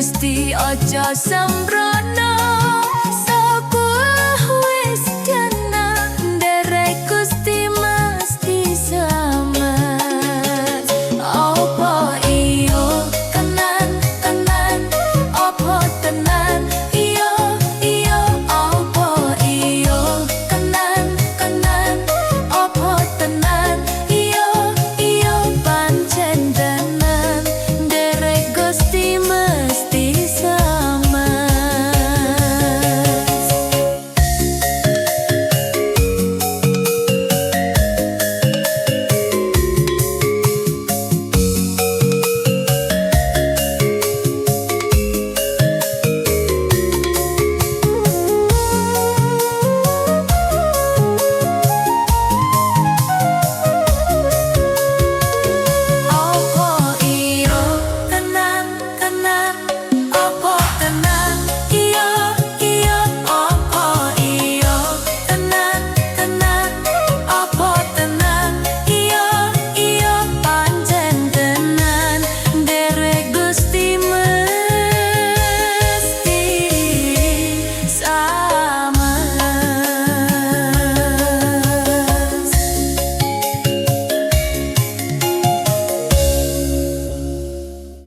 Gusti aja sembrono. Sekolah wis dana, nderek Gusti mesti slamet. Apa iyo tenan tenan, apa tenan iyo iyo, apa iyo tenan tenan, apa tenan iyo iyo, pancen tenan nderek Gusti mesti slamet. Apa iyo tenan tenan, apa